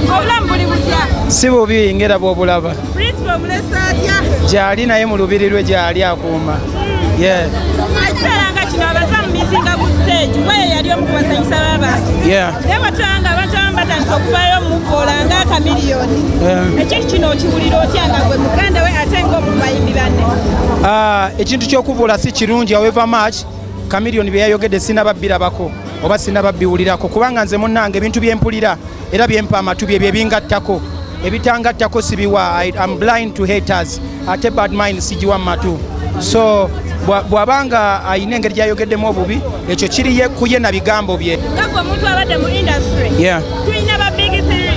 Obulamu buli butya? Si bubi, ngera bw'obulaba. Principal omulesa atya? Gyali naye mu lubiri lwe gyali akuuma. Yeah. Ekiseera nga kino abaza mu mizinga ku stage, kuba ye yali omu ku basanyusa b'abantu. Naye bwetulaba nga abantu abamu batandise okuvaayo mukola nga Chameleone. Ekintu kino okiwulira otya nga gwe muganda we ate ng'omu bayimbi banne? Ah, ekintu ky'okuvula si kirungi. However much Chameleone bye yayogedde sinaba birabako oba sinaba biwulirako, kubanga nze munnange ebintu byempulira era byempa amatu bye bye bingattako, ebitangattako sibiwa. I'm blind to haters, ate bad mind sigiwa mu matu. So bw'abanga ayina engeri gyayogeddemu obubi, ekyo kiri ye ku ye na bigambo bye. Nga gwe omuntu abadde mu industry, tulina ba big three.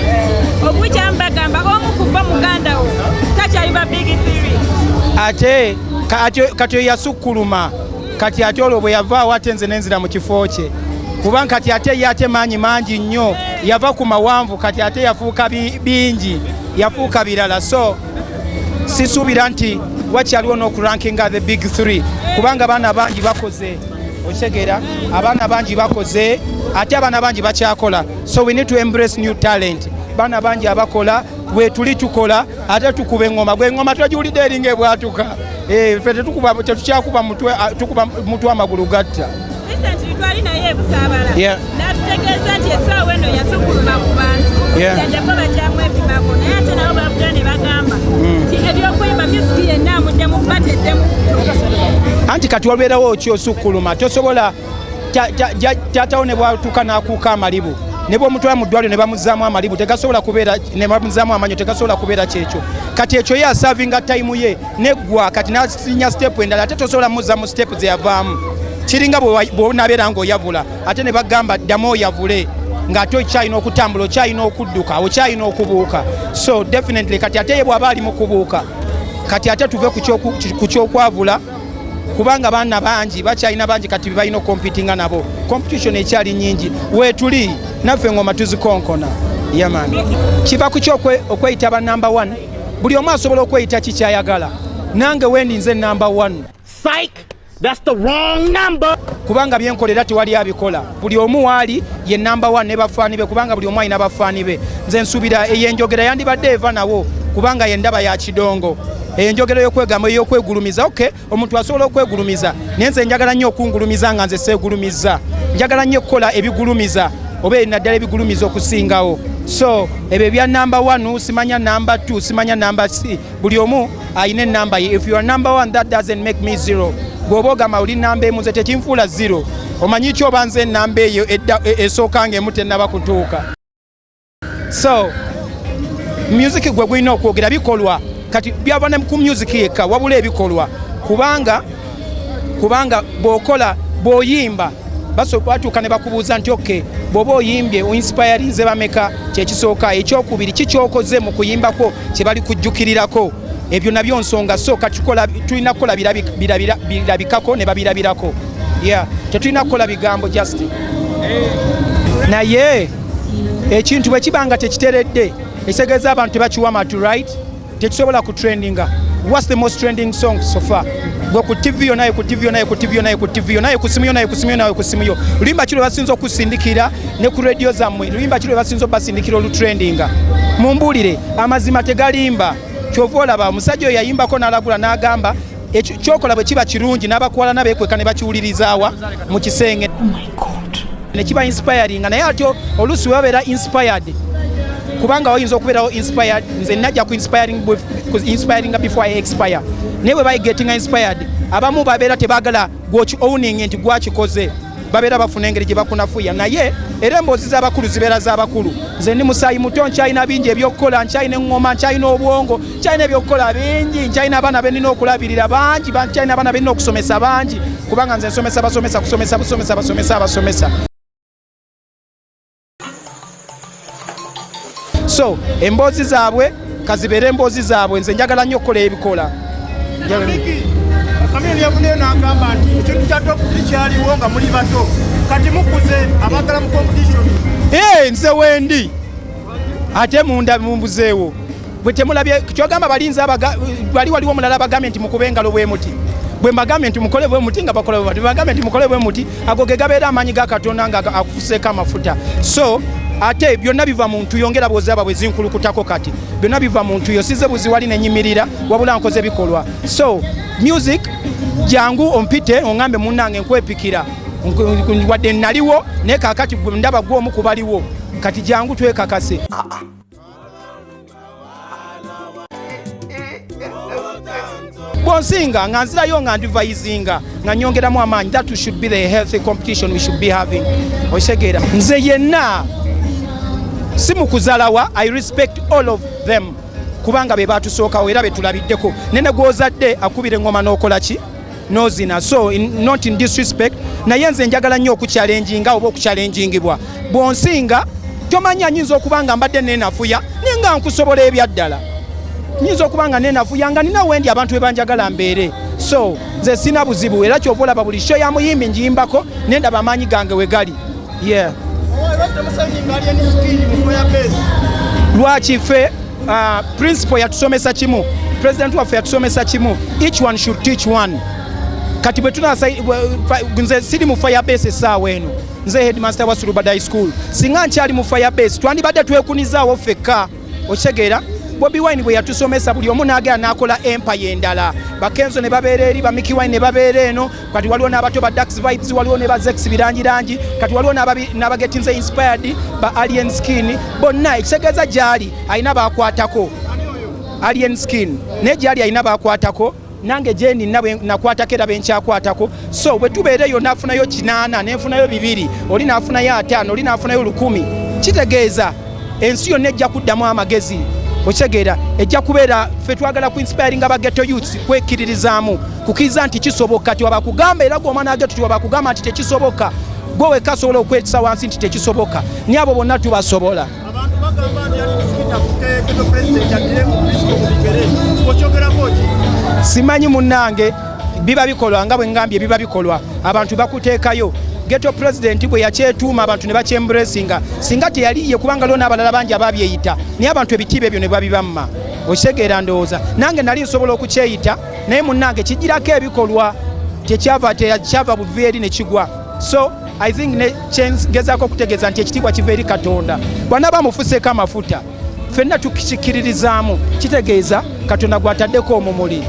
Okukyamu bagamba omu ku bo muganda wo takyali ba big three. Ate kati oyo yasukkuluma. Kati ate olwo bwe yavaawo, ate nze nenzira mu kifo kye, kubanga kati ate ye ate maanyi mangi nnyo, yava ku mawanvu, kati ate yafuuka bingi, yafuuka birala. So sisuubira nti wakyaliwo n'okurankinga the big three, kubanga abaana bangi bakoze. Okitegeera? Abaana bangi bakoze, ate abaana bangi bakyakola. So we need to embrace new talent. Baana bangi abakola, wetuli tukola, ate tukuba eŋŋoma. Gwe eŋŋoma togiwulidde eringa ebwatuka. Eh, ffe tetukuba, tetukyakuba mutwe, ah, tukuba mutwe amagulu gatta. Recently twali naye ebusaabala, n'atutegeeza nti essaawa eno yasukkuluma ku bantu, yadde bo bakyamwepimako, naye ate nabo bavuddeyo ne bagamba nti ebyokuyimba, music yenna amuddemu bateddemu. Anti kati wabeerawo kyosukkuluma, tosobola taatawo ne bwatuuka n'akuuka amalibu, ne bwomutwala mu ddwaliro ne bamuzzaamu amalibu tegasobola kubeera, ne bamuzzaamu amanyo tegasobola kubeera kyekyo. Kati ekyo ye aservinga time ye neggwa, kati nasinya step endala, ate tosobola muzza mu step ze yavaamu. Kiringa bw'onabeera ng'oyavula, ate ne bagamba ddamu oyavule, ng'ate okyalina okutambula, okyalina okudduka, okyalina okubuuka. So definitely kati ate ye bw'aba ali mu kubuuka, kati ate tuve ku kyokwavula, kubanga baana bangi bakyalina bangi kati balina okompitinga nabo, competition ekyali nyingi. Weetuli naffe engoma tuzikonkona. Yeah man, kiva ku okweyita ba number one. Buli omu asobola okweyita kikyayagala. Nange wendi nze number one. Psych! That's the wrong number. Kubanga byenkolera tewali abikola. Buli omu waali ye number one ne bafaani be, kubanga buli omu alina bafaani be. Nze nsuubira eyo enjogera yandibadde eva nawo, kubanga yendaba ya kidongo, enjogera y'okwegamba, ey'okwegulumiza. Ok, omuntu asobola okwegulumiza, naye nze njagala nnyo okungulumiza nga nze seegulumiza. Njagala nnyo okukola ebigulumiza, oba naddala ebigulumiza okusingawo. So ebyo ebya number one, simanya number two, simanya number c, buli omu alina enamba ye. If you are number one, that doesn't make me zero. Bw'oba ogamba oli namba emu, nze tekinfuula zero. Omanyi ki, oba nze enamba eyo esooka nga emu tennaba kutuuka. So music gwe gulina okwogera bikolwa. Kati byava ne ku music yekka, wabula ebikolwa, kubanga bw'okola, bw'oyimba, batuuka ne bakubuuza nti ok, bw'oba oyimbye oinspirinze bameka? Kyekisooka. Ekyokubiri, kikyokoze mu kuyimbako kye bali kujjukirirako? Ebyo nabyo nsonga. So kati tulina kukola birabikako ne babirabirako. Yeah, tetulina kukola bigambo just. Naye ekintu bwe kiba nga tekiteredde, ekitegeeza abantu tebakiwa matu, right? Tekisobola ku trendinga. What's the most trending song so far? Gwe ku TV yo, naye ku TV yo, naye ku TV yo, naye ku TV yo, naye ku simu yo, naye ku simu yo, naye ku simu yo, luyimba ki lwe basinza okusindikira? Ne ku radio zammwe, luyimba ki lwe basinza obasindikira olutrendinga? Mumbuulire amazima, tegalimba. Kyova olaba omusajja oyo yayimbako n'alagula n'agamba ekyo kyokola bwe kiba kirungi, n'abakwalana beekweka ne bakiwulirizaawa mu kisenge ne kiba inspiring. Naye ate oluusi webabeera inspired, kubanga oyinza okubeerawo inspired. Nze najja ku inspiring, ku inspiring before I expire. Naye bwe bayigetinga inspired, abamu babeera tebaagala gwoki owning nti gwakikoze, babeera bafuna engeri gye bakunafuya. Naye era emboozi z'abakulu zibeera z'abakulu. Nze ndi musaayi muto, nkyalina bingi ebyokukola, nkyalina eŋŋoma, nkyalina obwongo, nkyalina ebyokukola bingi, nkyalina abaana benina okulabirira bangi, nkyalina abaana benina okusomesa bangi, kubanga nze nsomesa basomesa, kusomesa busomesa, basomesa abasomesa. So emboozi zaabwe kazibeere emboozi zaabwe. Nze njagala nnyo okukola ebikola. Chameleone yavuddeyo n'agamba nti ekintu kya top kyaliwo nga muli bato, kati mukuze, abagala mu competition. Ee, nze wendi ate munda mumbuzeewo bwe temulabye kyogamba balinze wali waliwo omulala abagambye nti mukube engalo bwe muti. Bwe mbagambye nti mukole bwe muti, nga bakola bwe bati. Bwe mbagambye nti mukole bwe muti, ago ge gabeera amaanyi ga Katonda nga akufuseeko amafuta. So Ate byonna biva mu ntuyo, ngera bw'oziraba bwe zinkulukutako kati, byonna biva mu ntuyo. Size buziwali nenyimirira, wabula nkoze bikolwa. So music, jangu ompite oŋŋambe, munnange, nkwepikira, wadde naliwo, naye kaakati gwe ndaba gwe omu ku baliwo. Kati jangu twekakase. Bwonsinga nga nzirayo nga ndivayizinga nga nyongeramu amaanyi. That should be the healthy competition we should be having. Okitegeera? Nze yenna si mukuzalawa, I respect all of them, kubanga be batusookawo era betulabiddeko. Nene gwozadde akubira engoma n'okola ki, nozina. So not in disrespect, naye nze njagala nnyo okuchallenginga oba okuchallengingibwa. Bwonsinga, tomanya, nyinza okuba nga mbadde nenafuya, naye nga nkusobola ebyaddala. Nyinza okuba nga nenafuya nga nina wendi abantu bebanjagala mbeere. So nze sina buzibu, era kyova olaba buli show ya muyimbi njiyimbako, nendaba amaanyi gange we gali, yeah. Lwaki temusayininga Alien Skin mu Firebase? Lwaki ffe, principal yatusomesa kimu, president waffe yatusomesa kimu: each one should teach one. Kati bwe nze siri mu Firebase essaawa eno, nze headmaster wa Sulubadai School. Singa nkyali mu Firebase, twandibadde twekunizaawo ffekka. Okitegeera? Bobi Wine bwe yatusomesa, buli omu n'agenda n'akola empire endala. Bakenzo ne babeera eri, ba Mikie Wine ne babeera eno. Kati waliwo n'abato ba Dax Vibes, waliwo ne ba Zex Birangirangi, kati waliwo n'abagetinze inspired ba Alien Skin bonna. Ekitegeeza gyali alina bakwatako Alien Skin, naye gyali alina bakwatako, nange gye nina nakwatako era benkyakwatako. So bwe tubeera eyo, naafunayo 8, nenfunayo 2, oli naafunayo 50, oli naafunayo 1000, kitegeeza ensi yonna ejja kuddamu amagezi. Okitegeera? Ejja kubeera ffe twagala ku inspiringa ba ghetto youths kwekkiririzaamu, kukkiriza nti kisoboka. Tiwabakugamba era gwe omwana wa ghetto, tiwabakugamba nti tekisoboka, gwe wekka asobola okwetisa wansi nti tekisoboka, naye abo bonna tubasobola. Abantu bagamba nti Alien Skin afuke ghetto president, addire Prisco mu bigere. Okyogerako ki? Simanyi munnange, biba bikolwa nga bwe ngambye, biba bikolwa. Abantu bakuteekayo ghetto president, bwe yakyetuuma abantu ne bakyembracinga. Singa teyaliye, kubanga lwo n'abalala bangi ababyeyita, naye abantu ebitiibwa ebyo ne babibamma. Okitegeera? Ndowooza nange nali nsobola okukyeyita, naye munnange kijirako ebikolwa, tekyava, tekyava buvi eri ne kigwa. So I think ne kyengezaako okutegeeza nti ekitiibwa kiva eri Katonda. Bw'anaaba amufuseeko amafuta, ffenna tukikiririzaamu, kitegeeza Katonda gw'ataddeko omumuli.